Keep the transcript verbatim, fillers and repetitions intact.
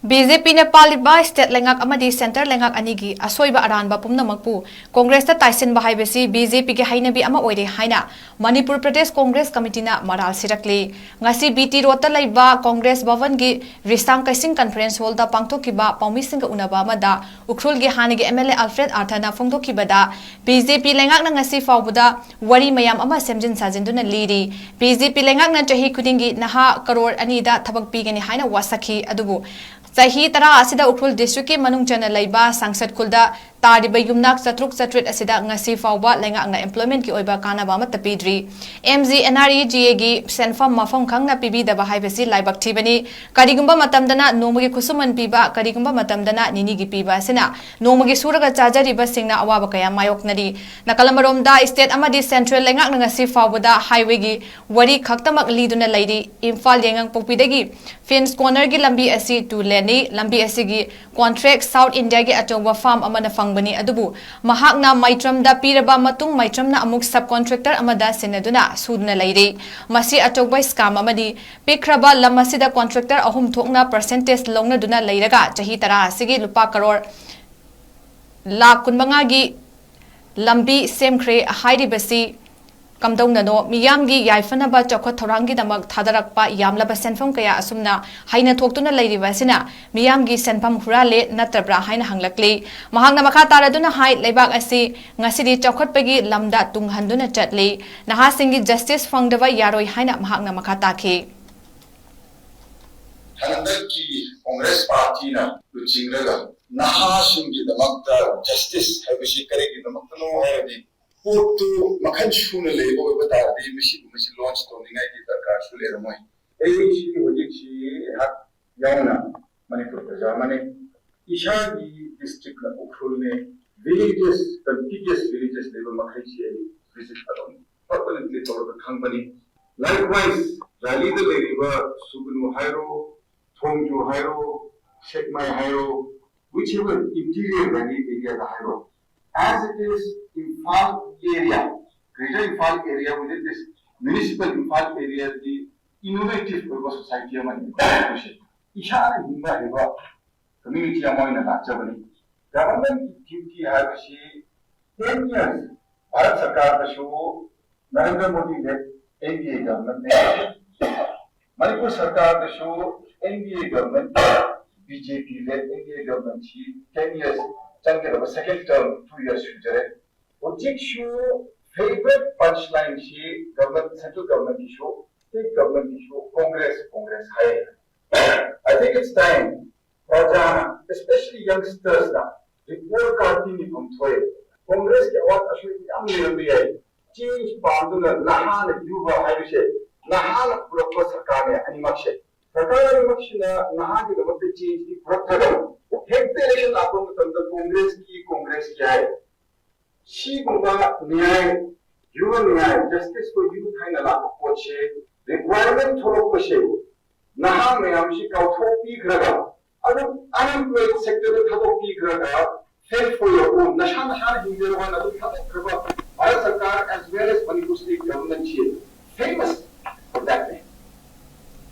B J ꯄꯤꯅ ꯄꯥꯜꯂꯤꯕ state ꯂꯩꯉꯥꯛ ꯑꯃꯗꯤ ꯁꯦꯟꯇꯔ ꯂꯩꯉꯥꯛ ꯑꯅꯤꯒꯤ ꯑꯁꯣꯏꯕ ꯑꯔꯥꯟꯕ ꯄꯨꯝꯅꯃꯛꯄꯨ ꯀꯣꯡꯒ꯭ꯔꯦꯁꯇ ꯇꯥꯏꯁꯤꯟꯕ ꯍꯥꯏꯕꯁꯤ ꯕꯤ ꯖꯦ ꯄꯤꯒꯤ ꯍꯩꯅꯕꯤ ꯑꯃ ꯑꯣꯏꯔꯦ ꯍꯥꯏꯅ ꯃꯅꯤꯄꯨꯔ ꯄ꯭ꯔꯗꯦꯁ ꯀꯣꯡꯒ꯭ꯔꯦꯁ ꯀꯃꯤꯇꯤꯅ ꯃꯔꯥꯜ ꯁꯤꯔꯛꯂꯤ꯫ ꯉꯁꯤ ꯕꯤ ꯇꯤ ꯔꯣꯗꯇ ꯂꯩꯕ ꯀꯣꯡꯒ꯭ꯔꯦꯁ ꯚꯕꯟꯒꯤ ꯔꯤꯁꯥꯡ ꯀꯩꯁꯤꯡ ꯀꯟꯐꯔꯦꯟꯁ ꯍꯣꯜꯗ ꯄꯥꯡꯊꯣꯛꯈꯤꯕ ꯄꯥꯎꯃꯤꯁꯤꯡꯒ ꯎꯅꯕ ꯑꯃꯗ ꯎꯈ꯭ꯔꯨꯜꯒꯤ ꯍꯥꯟꯅꯒꯤ ꯑꯦꯝ ꯑꯦꯜ ꯑꯦ ꯑꯜꯐ꯭ꯔꯦꯗ ꯑꯥꯔꯊꯅ ꯐꯣꯡꯗꯣꯛꯈꯤꯕꯗ, ꯕꯤ ꯖꯦ ꯄꯤ ꯂꯩꯉꯥꯛꯅ ꯉꯁꯤ ꯐꯥꯎꯕꯗ ꯋꯥꯔꯤ ꯃꯌꯥꯝ ꯑꯃ ꯁꯦꯝꯖꯤꯟ ꯁꯥꯖꯤꯟꯗꯨꯅ ꯂꯤꯔꯤ꯫ ꯕꯤ ꯖꯦ ꯄꯤ ꯂꯩꯉꯥꯛꯅ ꯆꯍꯤ ꯈꯨꯗꯤꯡꯒꯤ ꯅꯍꯥ ꯀꯔꯣꯔ ꯑꯅꯤꯗ ꯊꯕꯛ ꯄꯤꯒꯅꯤ ꯍꯥꯏꯅ ꯋꯥꯁꯛꯈꯤ, ꯑꯗꯨꯕꯨ ꯆꯍꯤ ꯇꯔꯥ ꯑꯁꯤꯗ ꯎꯈ꯭ꯔꯨꯜ ꯗꯤꯁꯇ꯭ꯔꯤꯛꯀꯤ ꯃꯅꯨꯡ ꯆꯟꯅ ꯂꯩꯕ ꯁꯪꯁꯠ ꯈꯨꯜꯗ ꯇꯥꯔꯤꯕ ꯌꯨꯝꯅꯥꯛ ꯆꯥꯇ꯭ꯔꯨꯛ ꯆꯥꯇ꯭ꯔꯦꯠ ꯑꯁꯤꯗ ꯉꯁꯤ ꯐꯥꯎꯕ ꯂꯩꯉꯥꯛꯅ employmentꯀꯤ ꯑꯣꯏꯕ ꯀꯥꯟꯅꯕ ꯑꯃꯠꯇ ꯄꯤꯗ꯭ꯔꯤ꯫ M G N R E G ꯑꯦꯒꯤ ꯁꯦꯟꯐꯝ ꯃꯐꯝ ꯈꯪꯅ ꯄꯤꯕꯤꯗꯕ ꯍꯥꯏꯕꯁꯤ ꯂꯥꯏꯕꯛ ꯊꯤꯕꯅꯤ꯫ ꯀꯔꯤꯒꯨꯝꯕ ꯃꯇꯝꯗꯅ ꯅꯣꯡꯃꯒꯤ ꯈꯨꯠꯁꯨꯃꯟ ꯄꯤꯕ, ꯀꯔꯤꯒꯨꯝꯕ ꯃꯇꯝꯗꯅ ꯅꯤꯅꯤꯒꯤ ꯄꯤꯕ ꯑꯁꯤꯅ ꯅꯣꯡꯃꯒꯤ ꯁꯨꯔꯒ ꯆꯥꯖꯔꯤꯕꯁꯤꯡꯅ ꯑꯋꯥꯕ ꯀꯌꯥ ꯃꯥꯌꯣꯛꯅꯔꯤ꯫ ꯅꯥꯀꯜ ꯑꯃꯔꯣꯝꯗ, ꯁ꯭ꯇꯦꯠ ꯑꯃꯗꯤ ꯁꯦꯟꯇ꯭ꯔꯦꯜ ꯂꯩꯉꯥꯛꯅ ꯉꯁꯤ ꯐꯥꯎꯕꯗ ꯍꯥꯏꯋꯦꯒꯤ ꯋꯥꯔꯤ ꯈꯛꯇꯃꯛ ꯂꯤꯗꯨꯅ ꯂꯩꯔꯤ꯫ ꯏꯝꯐꯥꯜ ꯌꯥꯏꯉꯪꯄꯣꯛꯄꯤꯗꯒꯤ ꯐꯤꯟꯁ ꯀꯣꯔꯅꯔꯒꯤ ꯂꯝꯕꯤ ꯑꯁꯤ ꯇꯨ ꯂꯦꯟꯅꯤ꯫ ꯂꯝꯕꯤ ꯑꯁꯤꯒꯤ ꯀꯣꯟꯇ꯭ꯔꯦꯛ ꯁꯥꯎꯠ ꯏꯟꯗꯤꯌꯥꯒꯤ ꯑꯆꯧꯕ ꯐꯥꯔꯝ ꯑꯃꯅ ꯐꯪꯕꯅꯤ, ꯑꯗꯨꯕꯨ ꯃꯍꯥꯛꯅ ꯃꯩꯇ꯭ꯔꯝꯗ ꯄꯤꯔꯕ ꯃꯇꯨꯡ ꯃꯩꯇ꯭ꯔꯝꯅ ꯑꯃꯨꯛ ꯁꯕ ꯀꯣꯟꯇ꯭ꯔꯦꯛꯇꯔ ꯑꯃꯗ ꯁꯤꯟꯅꯗꯨꯅ ꯁꯨꯗꯨꯅ ꯂꯩꯔꯤ꯫ ꯃꯁꯤ ꯑꯆꯧꯕ ꯁ꯭ꯀꯥꯝ ꯑꯃꯅꯤ꯫ ꯄꯤꯛꯈ꯭ꯔꯕ ꯂꯝ ꯑꯁꯤꯗ ꯀꯣꯟꯇ꯭ꯔꯦꯛꯇꯔ ꯑꯍꯨꯝ ꯊꯣꯛꯅ ꯄꯔꯁꯦꯟꯇꯦꯖ ꯂꯧꯅꯗꯨꯅ ꯂꯩꯔꯒ ꯆꯍꯤ ꯇꯔꯥ ꯑꯁꯤꯒꯤ ꯂꯨꯄꯥ ꯀꯔꯣꯔ ꯂꯥꯈ ꯀꯨꯟꯃꯉꯥꯒꯤ ꯂꯝꯕꯤ ꯁꯦꯝꯈ꯭ꯔꯦ ꯍꯥꯏꯔꯤꯕꯁꯤ ꯀꯝꯗꯧꯅꯅꯣ? ꯃꯤꯌꯥꯝꯒꯤ ꯌꯥꯏꯐꯅꯕ ꯆꯥꯎꯈꯠ ꯊꯧꯔꯥꯡꯒꯤꯗꯃꯛ ꯊꯥꯗꯔꯛꯄ ꯌꯥꯝꯂꯕ ꯁꯦꯟꯐꯝ ꯀꯌꯥ ꯑꯁꯨꯝꯅ ꯍꯩꯅ ꯊꯣꯛꯇꯨꯅ ꯂꯩꯔꯤꯕ ꯑꯁꯤꯅ ꯃꯤꯌꯥꯝꯒꯤ ꯁꯦꯟꯐꯝ ꯍꯨꯔꯥꯜꯂꯦ ꯅꯠꯇꯕ꯭ꯔꯥ ꯍꯥꯏꯅ ꯍꯪꯂꯛꯂꯤ꯫ ꯃꯍꯥꯛꯅ ꯃꯈꯥ ꯇꯥꯔꯗꯨꯅ ꯍꯥꯏ, ꯂꯩꯕꯥꯛ ꯑꯁꯤ ꯉꯁꯤꯗꯤ ꯆꯥꯎꯈꯠꯄꯒꯤ ꯂꯝꯗ ꯇꯨꯡꯍꯟꯗꯨꯅ ꯆꯠꯂꯤ꯫ ꯅꯍꯥꯁꯤꯡꯒꯤ ꯖꯁꯇꯤꯁ ꯐꯪꯗꯕ ꯌꯥꯔꯣꯏ ꯍꯥꯏꯅ ꯃꯍꯥꯛꯅ ꯃꯈꯥ ꯇꯥꯈꯤ꯫ ꯍꯟꯗꯛꯀꯤ ꯀꯣꯡꯒ꯭ꯔꯦꯁ ꯄꯥꯔꯇꯤꯅ ꯂꯨꯆꯤꯡꯂꯒ ꯅꯍꯥꯁꯤꯡꯒꯤꯗꯃꯛꯇ ꯖꯁꯇꯤꯁ ꯍꯥꯏꯕꯁꯤ ꯀꯔꯤꯒꯤꯗꯃꯛꯇꯅꯣ ꯍꯥꯏꯔꯗꯤ, ꯄꯣꯠꯇꯨ ꯃꯈꯜ ꯁꯨꯅ ꯂꯩꯕ ꯑꯣꯏꯕ ꯇꯥꯔꯗꯤ ꯃꯁꯤꯒꯨꯝꯕꯁꯤ ꯂꯣꯟꯆ ꯇꯧꯅꯤꯡꯉꯥꯏꯒꯤ ꯗꯔꯀꯥꯔꯁꯨ ꯂꯩꯔꯝꯃꯣꯏ꯫ ꯑꯩꯁꯤ ꯍꯧꯖꯤꯛꯁꯤ ꯑꯩꯍꯥꯛ ꯌꯥꯎꯅ ꯃꯅꯤꯄꯨꯔ ꯄ꯭ꯔꯖꯥ ꯑꯃꯅꯤ꯫ ꯏꯁꯥꯒꯤ ꯗꯤꯁꯇ꯭ꯔꯤꯛꯅ ꯎꯈ꯭ꯔꯨꯜꯅꯤ꯫ ꯚꯤꯂꯦꯖꯦꯁ, ꯀꯟꯇꯤꯒ꯭ꯌꯁ ꯚꯤꯂꯦꯖꯦꯁ ꯂꯩꯕ ꯃꯈꯩꯁꯤ ꯑꯩ ꯚꯤꯖꯤꯠ ꯑꯗꯨꯝ ꯄꯔꯃꯅꯦꯟꯠꯂꯤ ꯇꯧꯔꯒ ꯈꯪꯕꯅꯤ꯫ ꯂꯥꯏꯛꯋꯥꯏꯁ, ꯔꯥꯂꯤꯗ ꯂꯩꯔꯤꯕ ꯁꯨꯒꯅꯨ ꯍꯥꯏꯔꯣ, ꯊꯣꯡꯖꯨ ꯍꯥꯏꯔꯣ, ꯁꯦꯛꯃꯥꯏ ꯍꯥꯏꯔꯣ, whichever interior valley area ꯗ ꯍꯥꯏꯔꯣ, as it is Imphal area, Greater Imphal area, within this municipal Imphal area ꯗꯤ innovative ꯑꯣꯏꯕ ꯁꯣꯁꯥꯏꯇꯤ ꯑꯃꯅꯤ ꯑꯩꯈꯣꯏꯁꯦ꯫ ꯏꯁꯥꯅ ꯍꯤꯡꯕ ꯍꯩꯕ ꯀꯝꯃ꯭ꯌꯨꯅꯤꯇꯤ ꯑꯃ ꯑꯣꯏꯅ ꯂꯥꯛꯆꯕꯅꯤ꯫ ꯒꯚꯔꯟꯃꯦꯟꯠꯀꯤ ꯗ꯭ꯌꯨꯇꯤ ꯍꯥꯏꯕꯁꯤ ten years ꯚꯥꯔꯠ ꯁꯔꯀꯥꯔꯗꯁꯨ Narendra Modi led N D A ꯒꯚꯔꯟꯃꯦꯟꯠꯅꯤ꯫ ꯃꯅꯤꯄꯨꯔ ꯁꯔꯀꯥꯔꯗꯁꯨ N D A government, B J P led N D A ꯒꯚꯔꯟꯃꯦꯟꯠꯁꯤ ten years ꯆꯪꯒꯗꯕ, second term two years ꯁꯨꯖꯔꯦ꯫ ꯍꯧꯖꯤꯛꯁꯨ ꯐꯦꯚꯔꯥꯏꯠ ꯄꯟꯆ ꯂꯥꯏꯟꯁꯤ ꯒꯚꯔꯟꯃꯦꯟꯠ, ꯁꯦꯟꯇ꯭ꯔꯦꯜ ꯒꯚꯔꯟꯃꯦꯟꯠꯀꯤꯁꯨ ꯁ꯭ꯇꯦꯠ ꯒꯚꯔꯟꯃꯦꯟꯠꯀꯤꯁꯨ ꯀꯣꯡꯒ꯭ꯔꯦꯁ, ꯀꯣꯡꯒ꯭ꯔꯦꯁ ꯍꯥꯏ꯫ I think it's time ꯄ꯭ꯔꯖꯥꯅ, especially youngsters ꯅ, ꯔꯤꯄꯣꯔꯠ ꯀꯥꯔꯗꯀꯤ ꯃꯤꯐꯝ ꯊꯣꯛꯑꯦ꯫ ꯀꯣꯡꯒ꯭ꯔꯦꯁꯀꯤ ꯑꯋꯥꯠ ꯑꯁꯣꯏ ꯌꯥꯝ ꯂꯩꯔꯝꯕ ꯌꯥꯏ꯫ ꯆꯦꯟꯖ ꯄꯥꯝꯗꯨꯅ ꯅꯍꯥꯅ ꯌꯨꯕ ꯍꯥꯏꯕꯁꯦ, ꯅꯍꯥꯅ ꯄꯨꯔꯛꯄ ꯁꯔꯀꯥꯔꯅꯦ ꯑꯅꯤꯃꯛꯁꯦ꯫ ꯁꯔꯀꯥꯔ ꯑꯅꯤꯃꯛꯁꯤꯅ ꯅꯍꯥꯒꯤꯗꯃꯛꯇ ꯆꯦꯟꯖꯇꯤ ꯄꯨꯔꯛꯇ꯭ꯔꯒ, ꯍꯦꯛꯇ ꯏꯂꯦꯛꯁꯟ ꯂꯥꯛꯄ ꯃꯇꯝꯗ ꯀꯣꯡꯒ꯭ꯔꯦꯁꯀꯤ, ꯀꯣꯡꯒ꯭ꯔꯦꯁꯀꯤ ꯍꯥꯏ꯫ ꯁꯤꯒꯨꯝꯕ ꯅ꯭ꯌꯥꯏ, human ꯅ꯭ꯌꯥꯏ, justice for youth ꯍꯥꯏꯅ ꯂꯥꯛꯄ ꯄꯣꯠꯁꯦ, ꯔꯤꯀ꯭ꯋꯥꯏꯔꯃꯦꯟꯠ ꯊꯣꯛꯂꯛꯄꯁꯦ, ꯅꯍꯥ ꯃꯌꯥꯝꯁꯤ ꯀꯥꯎꯊꯣꯛꯄꯤꯈ꯭ꯔꯒ, ꯑꯗꯨꯝ unemployed sector the ꯊꯥꯗꯣꯛꯄꯤꯈ꯭ꯔꯒ, fend for your own, ꯅꯁꯥ ꯅꯁꯥꯅ ꯍꯤꯡꯖꯔꯣ ꯍꯥꯏꯅ ꯑꯗꯨꯝ ꯊꯥꯗꯣꯛꯈ꯭ꯔꯕ ꯚꯥꯔꯠ ꯁꯔꯀꯥꯔ as well as Manipur state ꯒꯚꯔꯟꯃꯦꯟꯠꯁꯤ ꯐꯦꯃꯁ